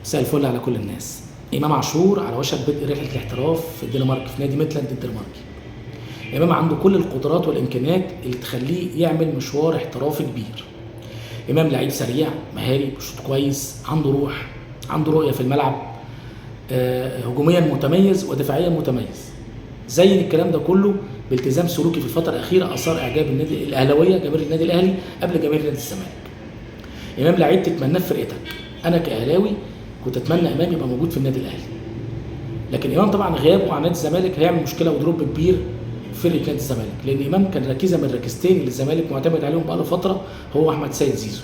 مساء الفل على كل الناس. امام عاشور على وشك بدء رحله الاحتراف في الدنمارك في نادي ميتلاند الدنماركي. امام عنده كل القدرات والامكانيات اللي تخليه يعمل مشوار احترافي كبير. امام لعيب سريع مهاري، بيشوط كويس، عنده روح، عنده رؤية في الملعب، هجوميا متميز ودفاعيا متميز. زين الكلام ده كله بالتزام سلوكي في الفترة الاخيرة اثار اعجاب النادي الاهلاوية، جماهير النادي الاهلي قبل جماهير نادي الزمالك. امام لعيب تتمناه في فرقتك. انا كاهلاوي كنت اتمنى امام يبقى موجود في النادي الاهلي، لكن امام طبعا غيابه عن نادي الزمالك هيعمل مشكلة و drop كبير في فرقه نادي الزمالك، لان امام كان ركيزة من الركيزتين اللي الزمالك معتمد عليهم بقاله فترة، هو احمد سيد زيزو.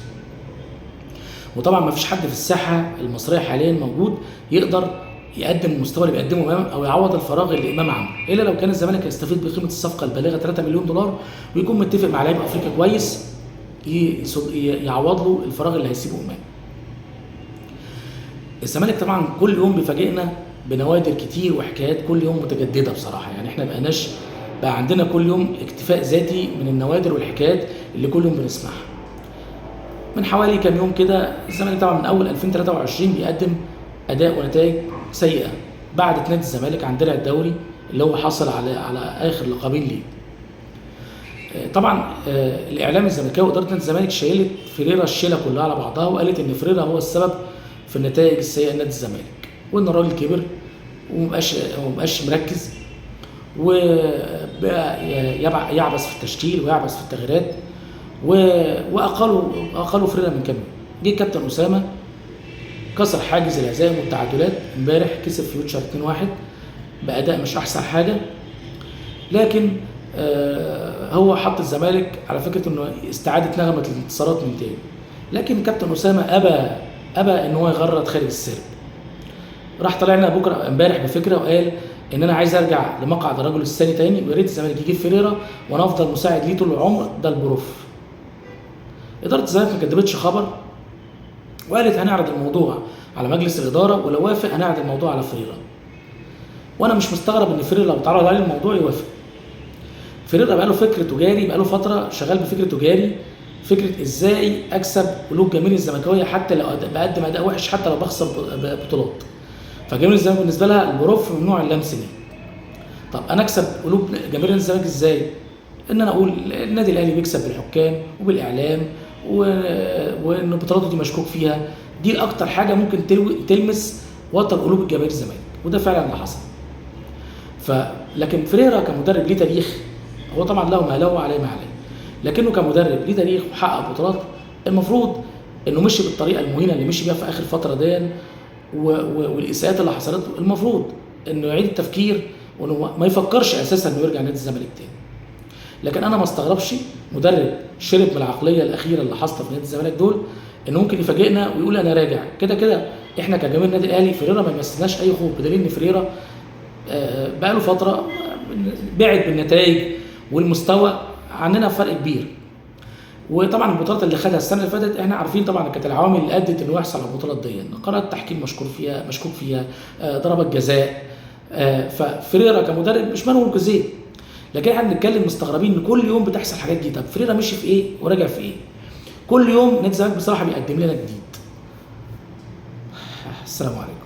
وطبعا ما فيش حد في الساحة المصرية حاليا موجود يقدر يقدم المستوى اللي بيقدمه امام او يعوض الفراغ اللي امام عمله، الا لو كان الزمالك هيستفيد بقيمة الصفقة البالغة 3 مليون دولار ويكون متفق مع لعيب افريقيا كويس يعوض له الفراغ اللي هيسيبه امام. الزمالك طبعا كل يوم بيفاجئنا بنوادر كتير وحكايات كل يوم متجددة بصراحة، يعني احنا بقناش بقى عندنا كل يوم اكتفاء ذاتي من النوادر والحكايات اللي كل يوم بنسمعها. من حوالي كام يوم كده الزمالك طبعا من اول 2023 بيقدم اداء ونتائج سيئه، بعدت نادي الزمالك عن درع الدوري اللي هو حصل على اخر لقبين ليه. طبعا الاعلام الزملكاوي واداره نادي الزمالك شيلت فريرا الشيله كلها على بعضها، وقالت ان فريرا هو السبب في النتائج السيئة لنادي الزمالك، وان الراجل كبر ومبقاش مركز، وبقى يعبث في التشكيل ويعبث في التغييرات، واقالوا فريرا من كام يوم. جه الكابتن اسامة كسر حاجز الهزائم والتعادلات امبارح، كسب فيوتشر 2-1 باداء مش احسن حاجة، لكن هو حط الزمالك على فكرة انه استعاده نغمة الانتصارات من تاني. لكن كابتن اسامة ابى ان هو يغرد خارج السرب. راح طلع لنا بكره امبارح بفكره وقال ان انا عايز ارجع لمقعد الرجل الثاني تاني، ويا ريت الزمالك يجيب فيريرا وانا افضل مساعد ليه طول العمر، ده ال prof. ادارة الزمالك ما كدبتش خبر وقالت هنعرض الموضوع على مجلس الادارة، ولو وافق هنعرض الموضوع على فيريرا. وانا مش مستغرب ان فيريرا لو اتعرض عليه الموضوع يوافق. فيريرا بقى له فكر تجاري، بقى له فترة شغال بفكر تجاري، فكرة ازاي اكسب قلوب جماهير الزملكاويه حتى لو بقدم اداء وحش، حتى لو بخسر بطولات. فجماهير الزمالك بالنسبة لها ال prof ممنوع اللمس ليه. طب انا اكسب قلوب جماهير الزمالك ازاي؟ ان انا اقول النادي الاهلي بيكسب بالحكام وبالاعلام وان بطولاته دي مشكوك فيها، دي اكتر حاجة ممكن تلمس وتر قلوب الجماهير الزمالك، وده فعلا اللي حصل. لكن فريرا كمدرب ليه تاريخ، هو طبعا له ما له وعليه ما عليه، لكنه كمدرب ليه تاريخ وحقق بطولات. المفروض انه مشي بالطريقة المهينه اللي مشي بيها في اخر فترة دي والاساءات اللي حصلت له، المفروض انه يعيد التفكير وانه ما يفكرش اساسا انه يرجع نادي الزمالك تاني. لكن انا ما استغربش مدرب شرب من العقلية الاخيرة اللي حاصله في نادي الزمالك دول، انه ممكن يفاجئنا ويقول انا راجع. كده كده احنا كجماهير النادي الاهلي فريرا ما يمثلناش اي خوف، بدليل ان فريرا بقى له فترة بعد بالنتائج والمستوى عننا فرق كبير. وطبعا البطولات اللي خدها السنة اللي فاتت احنا عارفين طبعا كانت العوامل اللي ادت انه يحصل على البطولات دي، قرارات تحكيم مشكوك فيها، ضربات جزاء. ففريرا كمدرب مش منه الجزية، لكن احنا بنتكلم مستغربين ان كل يوم بتحصل حاجات جديدة. طب فريرا مشي في ايه ورجع في ايه؟ كل يوم نادي الزمالك بصراحة بيقدم لنا جديد. السلام عليكم.